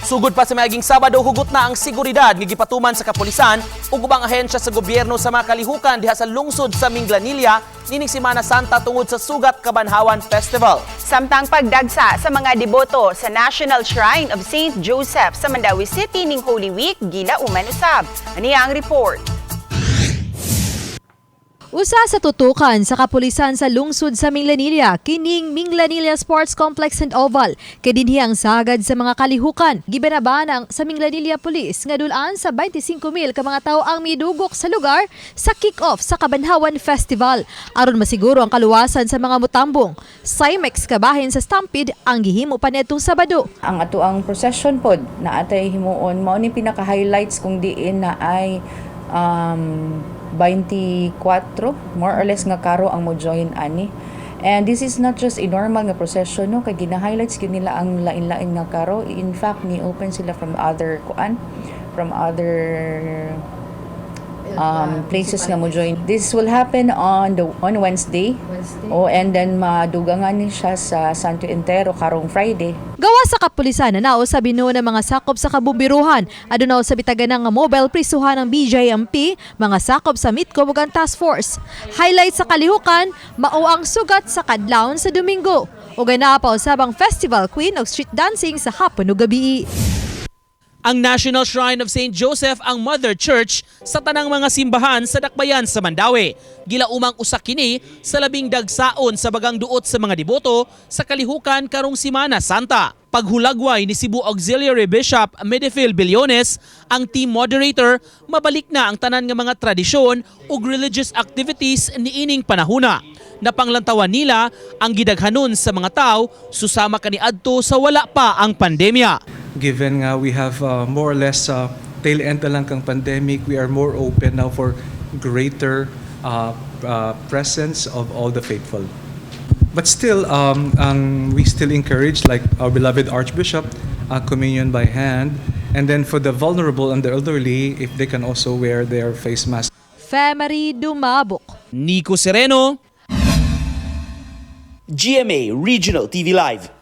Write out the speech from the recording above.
Sugod pa sa miaging Sabado, hugot na ang seguridad nga gipatuman sa kapulisan ug ubang ahensya sa gobyerno sa mga kalihukan diha sa lungsod sa Minglanilla nining Semana Santa tungod sa Sugat Kabanhawan Festival. Samtang pagdagsa sa mga deboto sa National Shrine of St. Joseph sa Mandaue City ning Holy Week, gilauman usab. Aniya ang report. Usa sa tutukan sa kapulisan sa lungsod sa Minglanilla, kining Minglanilla Sports Complex and Oval, kay dinhi ang sagad sa mga kalihukan. Gibanabana ang sa Minglanilla Police nga dulaan sa 25,000 ka mga tawo ang midugok sa lugar sa kick-off sa Kabanhawan Festival aron masiguro ang kaluwasan sa mga mutambong. Cymex kabahin sa Stampede ang gihimo pa niadtong Sabado. Ang atoang procession pod na atay himuon, mao ni pinaka highlights kung diin na ay 24 more or less nga karo ang mo join ani. And this is not just a normal nga procession, no, kay gina-highlights gyud nila ang lain-lain nga karo. In fact, ni open sila from other kuan, from other places nga mo join. This will happen on Wednesday. Oh, and then madugangan ni siya sa Santo Entero karong Friday. Gawa sa kapulisan na nao sa binuo ng mga sakop sa kabumbiruhan, aduna sa bitagan nga mobile prisuhan ng BJMP, mga sakop sa MITCOM ug ang task force. Highlight sa kalihukan, mao ang sugat sa kadlawon sa Domingo. Ug naa pa usab ang Festival Queen og street dancing sa hapon ug gabi. Ang National Shrine of St. Joseph ang Mother Church sa tanang mga simbahan sa dakbayan sa Mandaue. Gilaumang usa kini sa labing dagsaon sa bagang duot sa mga deboto sa kalihukan karong Simana Santa. Paghulagway ni Cebu Auxiliary Bishop Medefil Billones, ang team moderator, mabalik na ang tanan nga mga tradisyon ug religious activities niining panahuna. Napanglantawan nila ang gidaghanon sa mga tao susama kaniadto sa wala pa ang pandemya. Given nga we have more or less tail end na lang kang pandemic, we are more open now for greater presence of all the faithful. But still, we still encourage, like our beloved Archbishop, communion by hand. And then for the vulnerable and the elderly, if they can also wear their face mask. Femery Dumabok. Nico Sereno, GMA Regional TV Live.